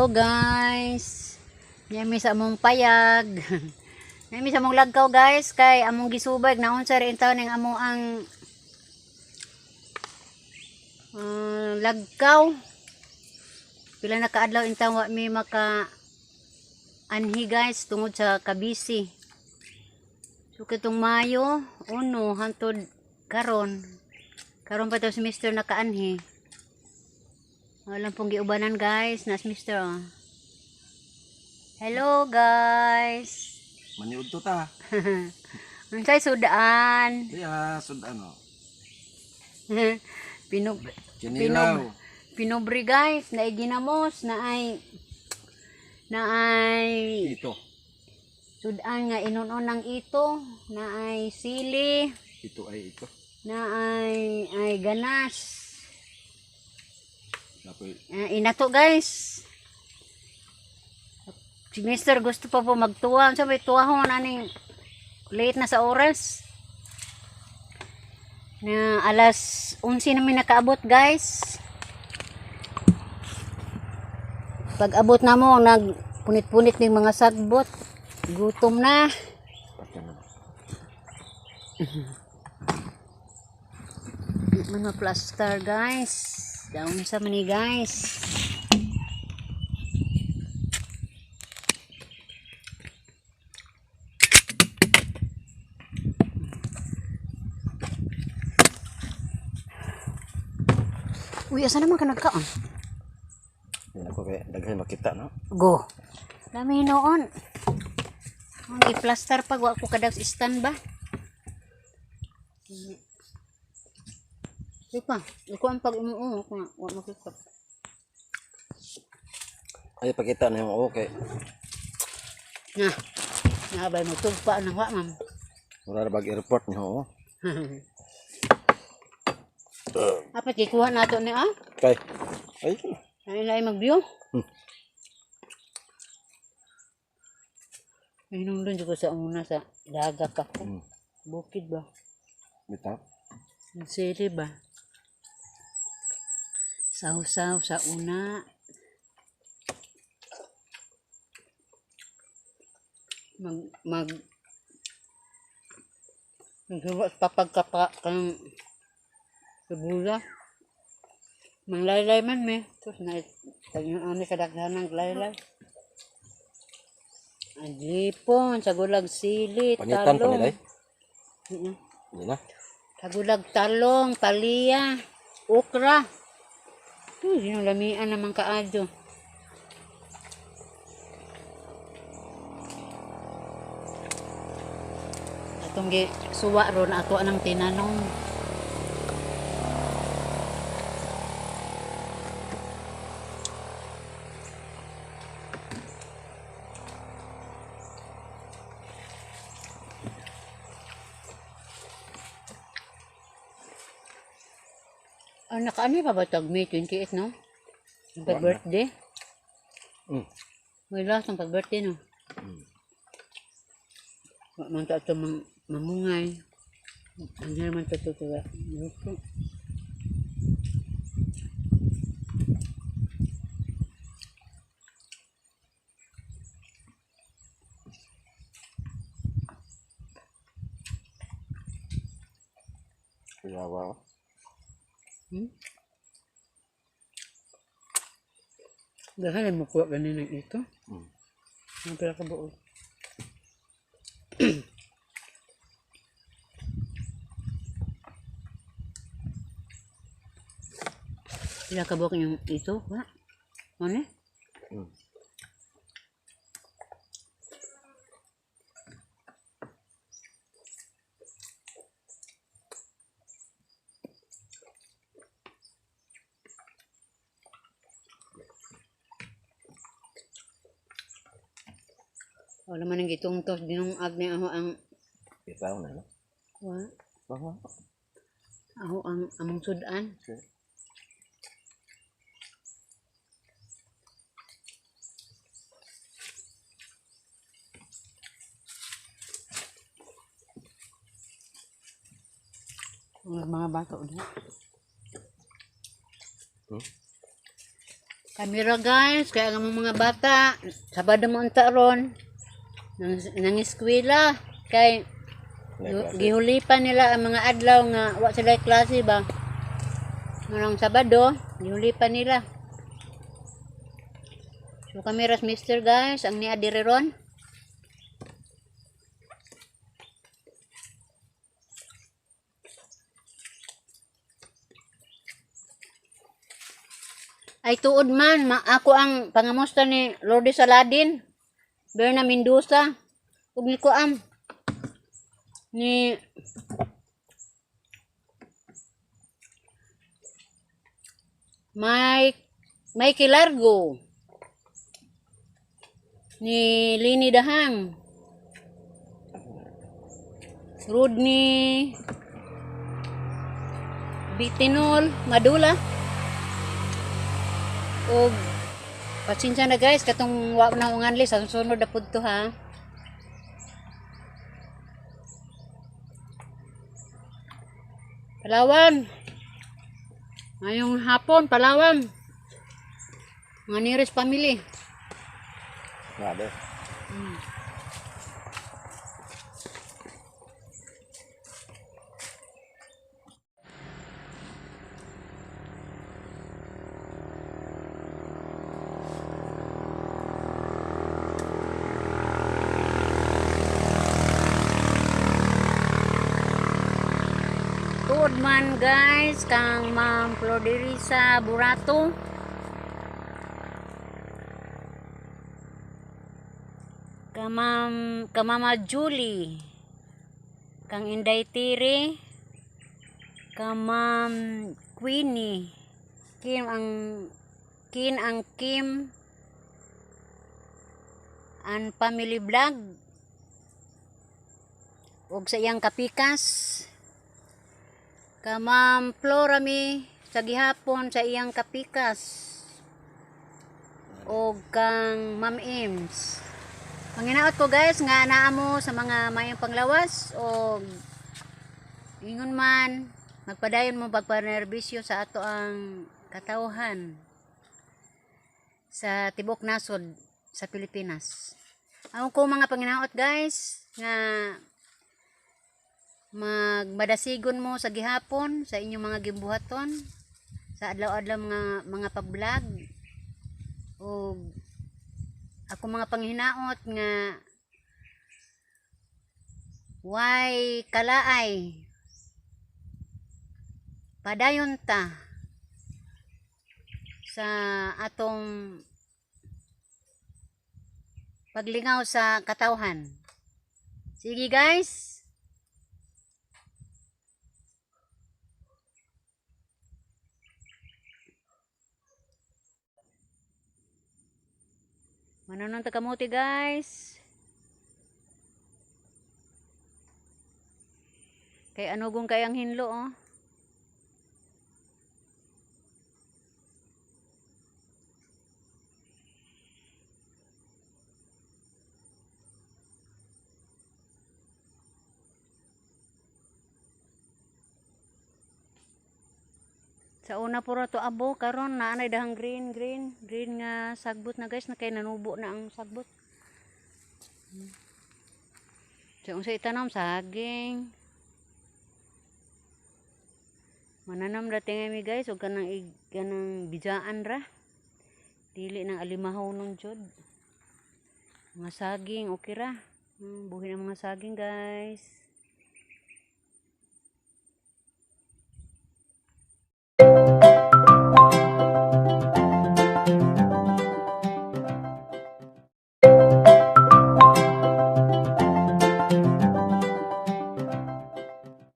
Hello guys. Nami sa among payag. Nami sa among lagkaw, guys, kay among gisubay naunsa rin taon ning amo ang lagkaw. Pila na kaadlaw intaw wa mi maka anhi, guys, tungod sa kabisi. So kitong Mayo 1 hantod karon. Karon pa to si Mr. nakaanhi. Walang pong giubanan, guys, nas Mr. Oh. Hello guys. Maniud to ta. Unsay sudaan? Di sud ano. Pinub Kinilaw. Pinubri guys, naay ginamos, naay Ito. Sudan nga inunon ng ito, naay sili, Ito ay ito. Naay ay ganas. Napoy. Inato guys. Si Mister gusto pa po magtuwa. Unsa may tuwahon aning late na sa oras? Na alas 11 namin nakaabot, guys. Pag abot na mo, nag punit-punit ng mga sagbot. Gutom na. Patyan na. Mga plaster, guys. Down sa mani, guys. Uy, asa naman ka nagkaon? Yan ako kay daghan makita, no. Go. Dami noon. Ang i-plaster pag wa ko kadag stand ba? Di pa, ikaw ang pag umuo ko nga, wa makita. Ay pakita na yung okay. Na. Naabay mo tugpa na wa, ma'am. Mura ra bag airport niyo oh. Apat gikuha nato ni ah. Kay. Ay. Ay lain mag-view. Ay nung doon ko sa una sa dagat ako. Bukid ba? Bitaw. Ang sili ba? Saw-saw sa una. Mag mag Naghawa papagkapa kang sibula. Manglaylay man me. Tapos na tagyo ani kadaghanan ng laylay. Ang lipon, sagulag sili, Panitan pa talong. nila. Hindi na. Sagulag talong, paliya, okra. Uy, yun ang lamian naman kaadyo. Atong gi suwa ron ato anang tinanong. Ah, nakaano pa ba tag May 28, no? Ang pag-birthday? May last ang pag-birthday, no? Wa man ta ato mamungay. Ano naman ta to to. Luto. Kuyawa. Oh. Dahil mo kuha ganin ng ito. Ang pila ka buo. Pila ka buok yung ito? Wa? Ano? Wala man ang gitungtos dinungag ni ako ang Bitaw na no. wa Bawa. ako ang among sudan. Okay. Ang mga bato na. Kamera guys, kaya nga mga bata, Sabado mo unta ron. Nang eskwela kay gihulipan nila ang mga adlaw nga wa sila klase ba. Nang Sabado, gihulipan nila. So kami ras mister guys, ang niya diri ron. Ay tuod man, ako ang pangamusta ni Lourdes Saladin, Berna Mendoza, ug ni Kuam ni Mike Mikey Largo, ni Lini Dahang, Rodney Bitinol Madula. Og pasensya na guys, katong wa na unganli sa sunod na pud to ha. Palawan. Ngayong hapon, Palawan. Mga nearest family. Grabe. Tuod man guys, kang Ma'am Florderisa Burato. Ka Ma'am, ka Mama Julie. Kang Inday Tiri. Ka Ma'am Queenie. Kim ang Kin ang Kim and family vlog ug sa iyang kapikas ka Ma'am Florami sa gihapon sa iyang kapikas o kang Ma'am Ems. Panginaot ko guys nga naa mo sa mga mayong panglawas o ingon man magpadayon mo pagpanerbisyo sa ato ang katawhan sa tibok nasod sa Pilipinas. Ang ko mga panginaot guys nga magmadasigon mo sa gihapon sa inyong mga gimbuhaton sa adlaw-adlaw mga pag-vlog o ako mga panghinaot nga way kalaay padayon ta sa atong paglingaw sa katawhan. Sige guys. Manonon ta kamote guys. Kay anugong kay ang hinlo oh. Sa una puro to abo karon na anay dahang green green green nga sagbot na guys na kay nanubo na ang sagbot. Sa unsa itanom saging. Mananam ra tingay mi guys og kanang kanang bijaan ra. Dili nang alimahaw nun jud. Mga saging okay ra. Buhi na mga saging guys.